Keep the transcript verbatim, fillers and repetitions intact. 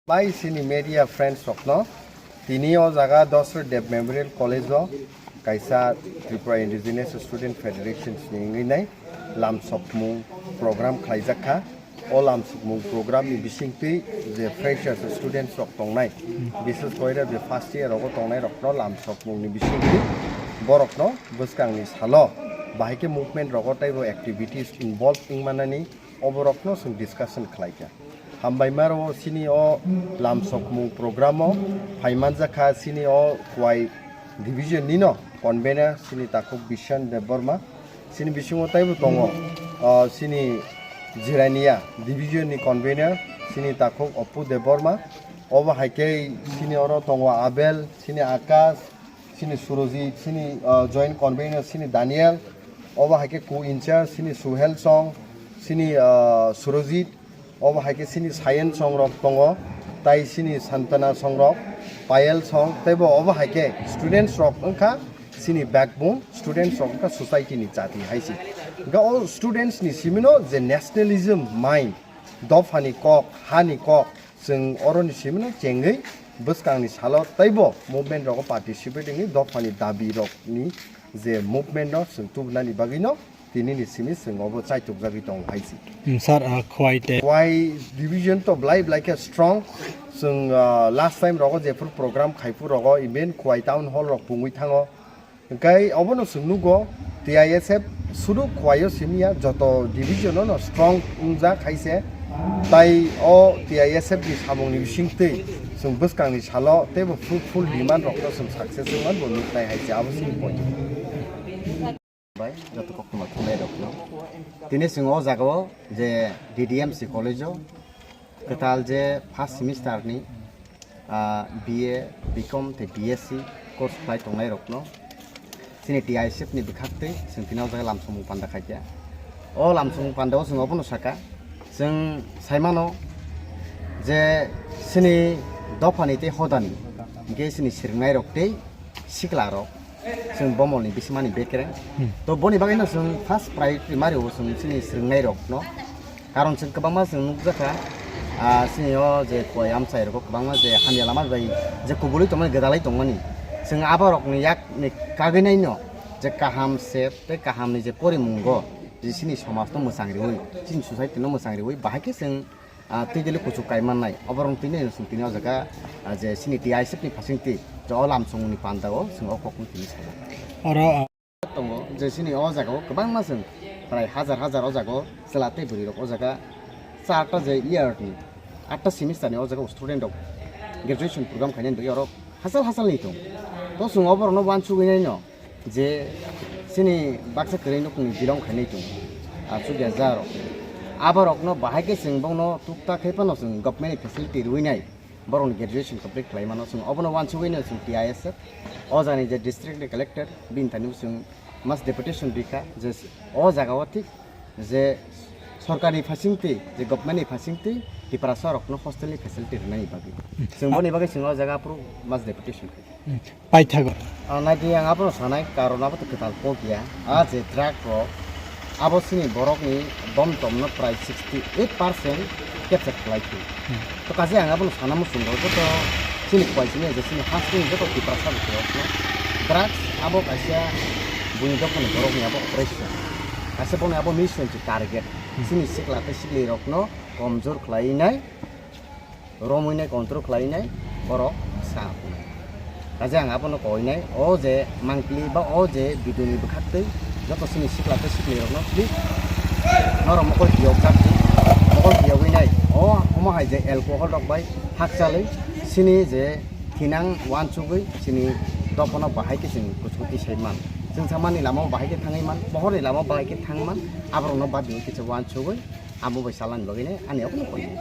Bai sini media friends rokno tini o jaga Dasarath Deb Memorial College o kaisa Tripura Indigenous Student Federations ni wngwi nai lamsokmung program khlaijak kha. O lamsokmung program ni bisingtwi je freshers students rok tongnai, bises koira je first year rogo tongnai rokno lamsokmung ni bisingtwi borokno bwskang ni salo bahai khe movement rogo teibo activities involve wngmanani oborokno chwng discussion khlaikha. Hambai maro sini o lamsokmung program o phaimanjakha sini o Khowai division nino convener sini takhuk Bishan Debbarma. Sini bisingo taibo tongo, ah, sini Jirania division ni convener sini takhuk Oppu Debbarma. Obo hai khe sini oro tongo Abel, sini Akash, sini Surojit, sini, ah, joint convener sini Daniel, obo hai khe co-in-charge sini Suhel Song, sini, ah, Surojit, obo hai khe sini Sayen Song rok tongo, tai sini Santana Song rok, Payel Song, teibo obo hai khe students rok wngkha sini backbone, students rok wngkha society ni chati hai se. Hingkhe o students ni simino je nationalism mind, dophani kok, hani kok, chwng oroni simino chengwi bwskangni salo teibo movement rogo participate wngwi dophani dabi rokni je movement no chwng tubunani bagwino tinini simi chwng obo chaitukjagwi tongo hai se. Hmm, sir, ah, Khowai te. Khowai division to belai belai khe strong. Chwng, ah, last time rogo jephuru program khaiphuru rogo even Khowai town hall rok pungwi thango. Hingkhe obono chwng nugo, T I S F sudu Khowai o simi ya, joto division o no strong wngjak hai se. Tai o T I S F ni samung ni bisingtwi chwng bwskang ni salo teibo fruitful demand rok no chwng success wngman bo nuknai hai se, abo chini point. Bai, joto koktwma thumnairokno. Tini chwng o jagao je D D M C college-o kwtal je first semester-ni, ah, B A, B Com tei B S C course khlai tongnairokno chini T I S F-ni bwkhaktwi chwng tini o jaga lamsongmung panda khaikha. O lamsongmung pandao chwng obono sakha, chwng saimano je chini dophani tei hodani hwnkhe chini swrwngnairok tei siklarok, chwng bomolni bisimani bekereng. Hmm. To boni bagwino chwng first priority mario chwng chini swrwngnairokno. Karon chwng kwbangma chwng nukjakha, ah, chini o je Khowai amchairogo kwbangma je hamya lama bai je kubulwi tongmani, gwdalwi tongmani. Chwng aborokni yakni kagwinaino je kaham sep tei kahamni je porimungo je chini somajno mwchang riwi, chini society-no mwchang riwi, bahai khe chwng ah, twi dili kuchuk kai mannai. Oborok twi nai chwng tini o jaga, ah, je chini T I S F ni phasing twi je o lamsongmungni panda o chwng o kokno tini sago. Oro, ah, tongo je chini o jaga o kwbangma chwng prai hajar hajar o jaga o chwla tei bwrwi rok o jaga charta je year ni atta semester ni o jaga o student rok graduation program khainani bagwi oro hachal hachal ni tongo. To chwng oborok no uansugwi nai no je chini baksa kwrwi nukni bilong khainai tongo, achukya ja rok. Aborokno bahai khe chwng bongno tukta khai phano chwng government ni facility rwinai, borokni graduation complete khlai mano chwng, obono uansugwino chwng T I S F o jani je district ni collector bini thani chwng mass deputation rikha je o jaga o thik je sorkarni phasingtwi, je government ni phasingtwi Tiprasa rokno hostel ni facility rwnani bagwi. Chwng boni bagwi chwng o jaga aphuru mass deputation khai. Paithago. Ah, naidi ang abono sanai, karon abo to kwtal kok ya. Ah, je drug rok, abo chini borokni bom tomno prai sixty eight percent capture khlai khe. Hmm. To kaje ang abono sana muchungo, joto chini Khowai simi je chini hasteni joto Tiprasa rok no drugs abo kaisa buini dophani borokni abo operation. Kaisa bono abo mission si target. Hmm. Chini sikla tei sikli rokno komjor khlai nai, romwi nai, control khlai nai, borok sa. Kaje ang abono koi nai, o je mangpili ba o je biduni bwkhaktwi joto chini sikla tei sikli rokno please norok mokol kiyok jak di, mokol kiyogwi nai, o omo hai je alcohol rok bai hakchalwi chini je thinang uansugwi chini dophano bahai khe chwng kuchukuti sai man. Chwng samani lama o bahai khe thangwi man, pohorni lama o bahai khe thang man, aborokno bad di kisa uansugwi amo bai salani bagwi nai ani abono koi nai.